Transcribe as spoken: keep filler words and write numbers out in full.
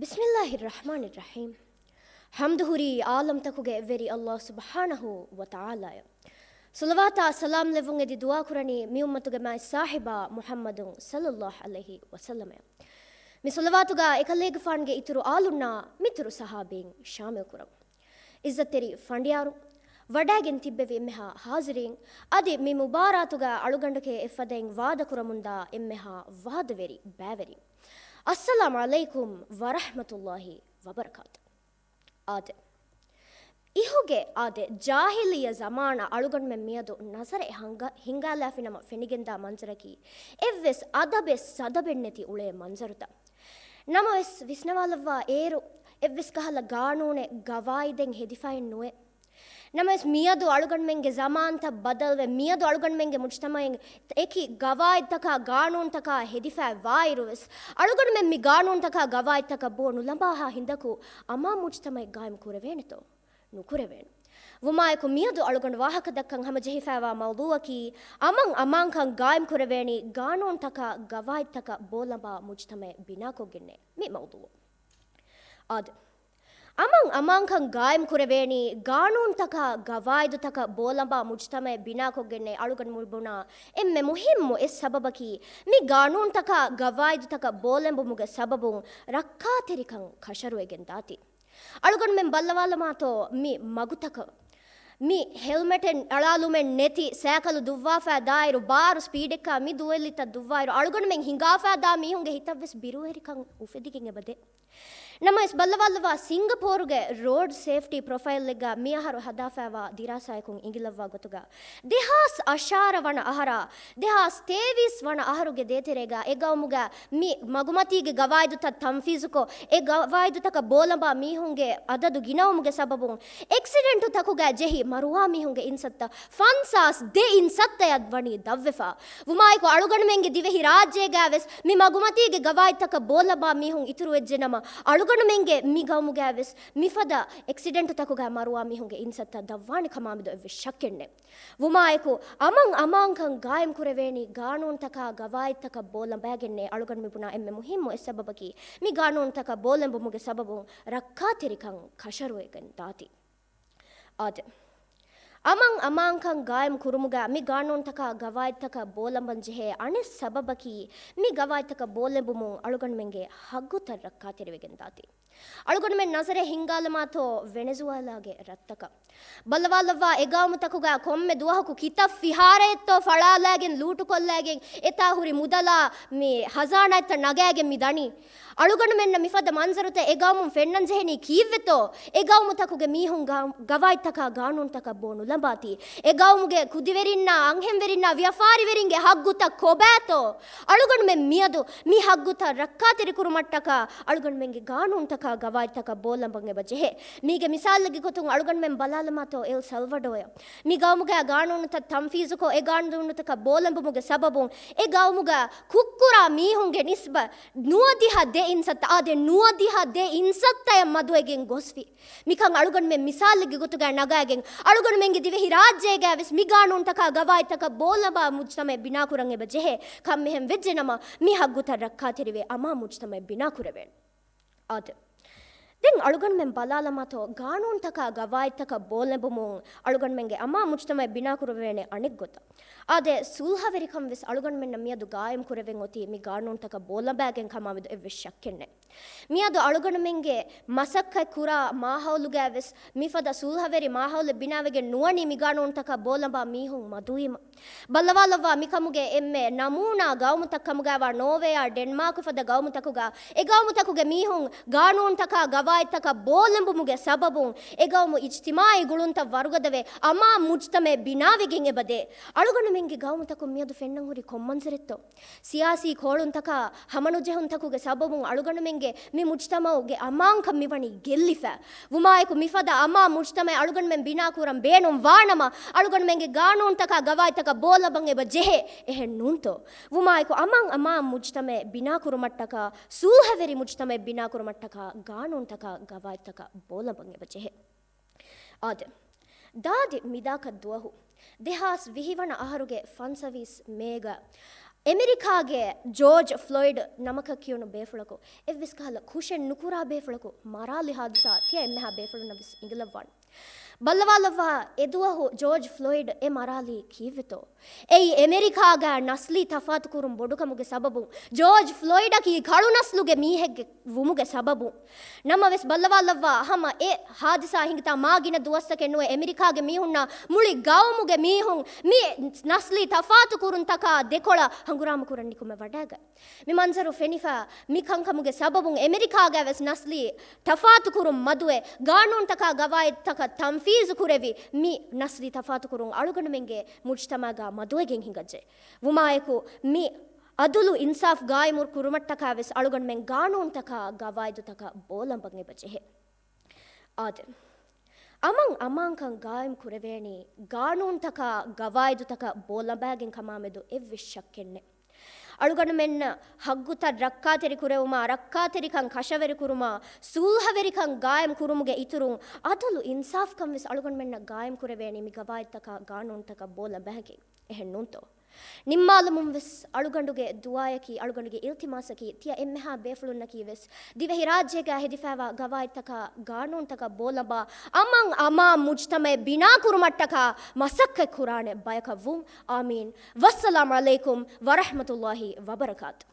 ބިސްމިއްލާހި ރަޙްމާނި ރަޙީމް. ޙަމްދު ހުރީ ޢާލަމްތަކުގެ އެއްވެރި ﷲ ސުބްޙާނަހޫ ވަތަޢާލާއަށް. ޞަލަވާތާ ސަލާމް ލެއްވުން އެދި ދުޢާ ކުރަނީ މި އުއްމަތުގެ މާތް ސާހިބާ މުޙައްމަދު ޞައްލައްލާހު ޢަލައިހި ވަސައްލަމަށް. މި ޞަލަވާތުގަ އެކަލޭގެފާނުގެ އިތުރު އާލުންނާ މިތުރު ޞަޙާބީން ޝާމިލް ކުރަމު. ޢިއްޒަތްތެރި ފަނޑިޔާރު، ވަޑައިގެން ތިއްބެވި އެންމެހާ ޙާޟިރީން، އަދި މި މުބާރާތުގަ އަޅުގަނޑުގެ އެއްފަދައިން ވާދަކުރަމުންދާ އެންމެހާ ވާދަވެރި ބައިވެރިން. އައްސަލާމް ޢަލައިކުމް ވަރަޙްމަތުﷲި ވަބަރަކާތު. އާދެ. އިހުގެ އާދެ، ޖާހިލިއްޔަ ޒަމާނަށް އަޅުގަނޑުމެން މިއަދު ނަޒަރެއް ހަނގަ-، ހިންގާލާފިނަމަ ފެނިގެންދާ މަންޒަރަކީ، އެއްވެސް އަދަބެއް ސަދަބެއް ނެތި އުޅޭ މަންޒަރުތައް. ނަމަވެސް، ވިސްނަވާލައްވާ އޭރު، އެއްވެސް ކަހަލަ ގާނޫނެއް، ގަވާއިދެއް ހެދިފައެއް ނުވޭ. ނަމަވެސް، މިއަދު އަޅުގަނޑުމެންގެ ޒަމާންތައް ބަދަލުވެ، މިއަދު އަޅުގަނޑުމެންގެ މުޖްތަމައިން އެކި ގަވާއިދުތަކާ ގާނޫނުތަކާ ހެދިފައި ވާއިރުވެސް، އަޅުގަނޑުމެން މި ގާނޫނުތަކާ ގަވާއިދުތަކަށް ބޯ ނުލަނބާހާ ހިނދަކު އަމާން މުޖްތަމައެއް ގާއިމް ކުރެވޭނެތޯ؟ ނުކުރެވޭނެ. ވުމާއެކު، މިއަދު އަޅުގަނޑު ވާހަކަ ދައްކަން ހަމަޖެހިފައިވާ މައުޟޫއަކީ، އަމަން އަމާންކަން ގާއިމް ކުރެވޭނީ ގާނޫނުތަކާ ގަވާއިދުތަކަށް ބޯލަނބާ މުޖްތަމައެއް ބިނާކޮށްގެންނޭ. މި މައުޟޫއު. އާދެ. އަމަން އަމާންކަން ގާއިމް ކުރެވޭނީ ގާނޫނުތަކާ ގަވާއިދުތަކަށް ބޯލަނބާ މުޖްތަމައެއް ބިނާކޮށްގެންނޭ. އަޅުގަނޑު ބުނާ އެންމެ މުހިއްމު އެއް ސަބަބަކީ، މި ގާނޫނުތަކާ ގަވާއިދުތަކަށް ބޯލެނބުމުގެ ސަބަބުން ރައްކާތެރިކަން ކަށަރުވެގެން ދާތީ. އަޅުގަނޑުމެން ބައްލަވާލަމާތޯ މި މަގުތަކަށް؟ މި ހެލްމެޓެއް އަޅާލުމެއް ނެތި ސައިކަލު ދުއްވާފަ ދާއިރު، ބާރު ސްޕީޑެއްގަ މި ދުވެލިތައް ދުއްވާއިރު، އަޅުގަނޑުމެން ހިނގާފަ ދާ މީހުންގެ ހިތަށްވެސް ބިރުވެރިކަން އުފެދިގެން އެބަދޭ. ނަމަވެސް، ބައްލަވާލައްވާ ސިންގަޕޯރުގެ ރޯޑް ސޭފްޓީ ޕްރޮފައިލްއެއްގަ މިއަހަރު ހަދާފައިވާ ދިރާސާއަކުން އިނގިލައްވާ ގޮތުގަ، ދެހާސް އަށާރަ ވަނަ އަހަރާ، ދެހާސް ތޭވީސް ވަނަ އަހަރުގެ ދޭތެރޭގަ އެ ގައުމުގަ މި މަގުމަތީގެ ގަވާއިދުތައް ތަންފީޒުކޮށް، އެ ގަވާއިދުތަކަށް ބޯލަނބާ މީހުންގެ އަދަދު ގިނަވުމުގެ ސަބަބުން، އެކްސިޑެންޓުތަކުގަ ޖެހި މަރުވާ މީހުންގެ އިންސައްތަ ފަންސާސް ދެ އިންސައްތައަށް ވަނީ ދަށްވެފަ. ވުމާއެކު، އަޅުގަނޑުމެންގެ ދިވެހި ރާއްޖޭގަވެސް މި މަގުމަތީގެ ގަވާއިދުތަކަށް ބޯލަނބާ މީހުން އިތުރުވެއްޖެނަމަ، އަޅުގަނޑުމެންގެ މި ގައުމުގަވެސް މިފަދަ އެކްސިޑެންޓުތަކުގަ މަރުވާ މީހުންގެ އިންސައްތަ ދަށްވާނެ ކަމާމެދު އެއްވެސް ޝައްކެއް ނެތް. ވުމާއެކު، އަމަން އަމާންކަން ގާއިމް ކުރެވޭނީ ގާނޫނުތަކާ ގަވާއިދުތަކަށް ބޯލަނބައިގެންނޭ. އަޅުގަނޑު މި ބުނާ އެންމެ މުހިއްމު އެއް ސަބަބަކީ، މި ގާނޫނުތަކަށް ބޯލެނބުމުގެ ސަބަބުން ރައްކާތެރިކަން ކަށަރުވެގެން ދާތީ. އާދެ. އަމަން އަމާންކަން ގާއިމް ކުރުމުގަ މި ގާނޫނުތަކާ ގަވާއިދުތަކަށް ބޯލަނބަން ޖެހޭ އަނެއް ސަބަބަކީ، މި ގަވާއިދުތަކަށް ބޯލެނބުމުން އަޅުގަނޑުމެންގެ ހައްގުތައް ރައްކާތެރިވެގެން ދާތީ. އަޅުގަނޑުމެން ނަޒަރެއް ހިންގާލަމާތޯ ވެނެޒުއޭލާގެ ރަށްތަކަށް. ބައްލަވާލައްވާ އެ ގައުމުތަކުގަ ކޮންމެ ދުވަހަކު ކިތައް ފިހާރައެއްތޯ ފަޅާލައިގެން ލޫޓުކޮށްލައިގެން އެތާ ހުރި މުދަލާ މި ހަޒާނާތައް ނަގައިގެން މި ދަނީ. އަޅުގަނޑުމެންނަށް މިފަދަ މަންޒަރުތައް އެ ގައުމުން ފެންނަން ޖެހެނީ ކީއްވެތޯ؟ އެ ގައުމުތަކުގެ މީހުން ގަ-، ގަވާއިދުތަކާ ގާނޫނުތަކަށް ބޯ ނުލަނބާތީ. އެ ގައުމުގެ ކުދިވެރިންނާ އަންހެންވެރިންނާ ވިޔަފާރިވެރިންގެ ހައްގުތައް ކޮބާތޯ؟ އަޅުގަނޑުމެން މިއަދު މި ހައްގުތައް ރައްކާތެރިކުރުމަށްޓަކާ އަޅުގަނޑުމެންގެ ގާނޫނުތަކާ ގަވާއިދުތަކަށް ބޯލަނބަން އެބަ ޖެހޭ. މީގެ މިސާލެއްގެ ގޮތުން އަޅުގަނޑުމެން ބަލާލަމާތޯ އެލް ސަލްވަޑޯއަށް. މި ގައުމުގަ ގާނޫނުތައް ތަންފީޒުކޮށް، އެ ގާނޫނުތަކަށް ބޯލަނބުމުގެ ސަބަބުން އެ ގައުމުގަ ކުށްކުރާ މީހުންގެ ނިސްބަތް ނުވަދިހަ ދެ އިންސައްތަ، އާދެ، ނުވަދިހަ ދެ އިންސައްތައަށް މަދުވެގެން ގޮސްފި. މިކަން އަޅުގަނޑުމެން މިސާލެއްގެ ގޮތުގަ ނަގައިގެން، އަޅުގަނޑުމެންގެ ދިވެހި ރާއްޖޭގަވެސް މި ގާނޫނުތަކާ ގަވާއިދުތަކަށް ބޯލަނބާ މުޖްތަމައެއް ބިނާކުރަން އެބަ ޖެހޭ. ކަންމިހެން ވެއްޖެނަމަ، މި ހައްގުތައް ރައްކާތެރިވެ އަމާ މުޖްތަމައެއް ބިނާކުރެވޭނެ. އާދެ. ދެން އަޅުގަނޑުމެން ބަލާލަމާތޯ، ގާނޫނުތަކާ ގަވާއިދުތަކަށް ބޯލެނބުމުން އަޅުގަނޑުމެންގެ އަމާ މުޖްތަމައެއް ބިނާކުރެވޭނެ އަނެއް ގޮތަށް. އާދެ، ސުލްހަވެރިކަން ވެސް އަޅުގަނޑުމެންނަށް މިއަދު ގާއިމް ކުރެވެން އޮތީ މި ގާނޫނުތަކަށް ބޯލަނބައިގެން ކަމާމެދު އެއްވެސް ޝައްކެއް ނެތް. މިއަދު އަޅުގަނޑުމެންގެ މަސައްކަތް ކުރާ މާހައުލުގައި ވެސް މިފަދަ ސުލްހަވެރި މާހައުލެއް ބިނާވެގެން ނުވަނީ މި ގާނޫނުތަކަށް ބޯލަނބާ މީހުން މަދުވީމަ. ބައްލަވާލައްވާ މިކަމުގެ އެންމެ ނަމޫނާ ގައުމުތައް ކަމުގައިވާ ނޯވޭއާ ޑެންމާކު ފަދަ ގައުމުތަކުގަ އެ ގައުމުތަކުގެ މީހުން ގާނޫނުތަކާ ގަވާއިދުތަކަށް ބޯލެނބުމުގެ ސަބަބުން އެ ގައުމު އިޖްތިމާއީ ގުޅުންތައް ވަރުގަދަވެ އަމާ މުޖްތަމައެއް ބިނާވެގެން އެބަދޭ. އަޅުގަނޑުމެންގެ ގައުމުތަކުން މިއަދު ފެންނަން ހުރީ ކޮން މަންޒަރެއްތޯ؟ ސިޔާސީ ކޯޅުންތަކާ ހަމަނުޖެހުންތަކުގެ ސަބަބުން އަޅުގަނޑުމެންގެ މި މުޖްތަމައުގެ އަމާންކަން މިވަނީ ގެއްލިފަ. ވުމާއެކު މިފަދަ އަމާ މުޖްތަމައެއް އަޅުގަނޑުމެން ބިނާކުރަން ބޭނުން ވާނަމަ، އަޅުގަނޑުމެންގެ ގާނޫނުތަކާ ގަވާއިދުތަކަށް ބޯލަނބަން އެބަ ޖެހޭ. އެހެން ނޫންތޯ؟ ވުމާއެކު އަމާން އަމާން މުޖްތަމައެއް ބިނާކުރުމަށްޓަކާ، ސުލްހަވެރި މުޖްތަމައެއް ބިނާކުރުމަށްޓަކާ ގާނޫނުތަކާ ގަވާއިދުތަކަށް ބޯލަނބަން އެބަ ޖެހޭ. އާދެ. ދާދި މިދާކަށް ދުވަހު، ދެހާސް ވިހި ވަނަ އަހަރުގެ ފަންސަވީސް މޭގަ އެމެރިކާގެ ޖޯޖް ފްލޮއިޑް ނަމަކަށް ކިޔުނު ބޭފުޅަކު، އެއްވެސް ކަހަލަ ކުށެއް ނުކުރާ ބޭފުޅަކު މަރާލި ހާދިސާ ތިޔަ އެންމެހާ ބޭފުޅުންނަށް ވެސް އިނގިލައްވާނެ. ބައްލަވާލައްވާ، އެދުވަހު ޖޯޖް ފްލޮއިޑް އެ މަރާލީ ކީއްވެތޯ؟ އެއީ އެމެރިކާގަ ނަސްލީ ތަފާތުކުރުން ބޮޑުކަމުގެ ސަބަބުން، ޖޯޖް ފްލޮއިޑަކީ ކަޅު ނަސްލުގެ މީހެއްގެ ވުމުގެ ސަބަބުން. ނަމަވެސް ބައްލަވާލައްވާ، ހަމަ އެ ހާދިސާ ހިނގިތާ މާ ގިނަ ދުވަސްތަކެއް ނުވެ އެމެރިކާގެ މީހުންނާ މުޅި ގައުމުގެ މީހުން މި ނަސްލީ ތަފާތުކުރުންތަކާ ދެކޮޅަށް ހަނގުރާމަ ކުރަން ނިކުމެ ވަޑައިގަތް. މި މަންޒަރު ފެނިފަ މި ކަންކަމުގެ ސަބަބުން އެމެރިކާގައި ވެސް ނަސްލީ ތަފާތުކުރުން މަދުވެ، ގާނޫނުތަކާ ގަވާއިދުތަކަށް ތަންފީޒު ކުރެވި، މި ނަސްލީ ތަފާތުކުރުން އަޅުގަނޑުމެންގެ މުޖްތަމާގަ މަދުވެގެން ހިނގައްޖެ. ވުމާއެކު، މި އަދުލު އިންސާފް ގާއިމު ކުރުމަށްޓަކާ ވެސް އަޅުގަނޑުމެން ގާނޫނުތަކާ ގަވާއިދުތަކަށް ބޯލަނބަން އެބަޖެހޭ. އާދެ، އަމަން އަމާންކަން ގާއިމް ކުރެވޭނީ ގާނޫނުތަކާ ގަވާއިދުތަކަށް ބޯލަނބައިގެން ކަމާމެދު އެއްވެސް ޝައްކެއް ނެތް. އަޅުގަނޑުމެންނަށް ހައްގުތައް ރައްކާތެރި ކުރެވުމާ، ރައްކާތެރިކަން ކަށަވަރި ކުރުމާ، ސުލްހަވެރިކަން ގާއިމް ކުރުމުގެ އިތުރުން، އަދުލު އިންސާފްކަން ވެސް އަޅުގަނޑުމެންނަށް ގާއިމް ކުރެވޭނީ މި ގަވާއިދުތަކާ ގާނޫނުތަކަށް ބޯލަނބައިގެން. އެހެން ނޫންތޯ؟ ނިންމާލުމުން ވެސް އަޅުގަނޑުގެ ދުޢާޔަކީ، އަޅުގަނޑުގެ އިލްތިމާސަކީ، ތިޔަ އެންމެހާ ބޭފުޅުންނަކީ ވެސް، ދިވެހި ރާއްޖޭގަ ހެދިފައިވާ ގަވާއިދުތަކާ ގާނޫނުތަކަށް ބޯލަނބާ، އަމަން އަމާން މުޖްތަމައެއް ބިނާ ކުރުމަށްޓަކާ މަސައްކަތް ކުރާނެ ބަޔަކަށް ވުން. އާމީން. ވައްސަލާމް ޢަލައިކުމް ވަރަޙްމަތުﷲ ވަބަރަކާތު.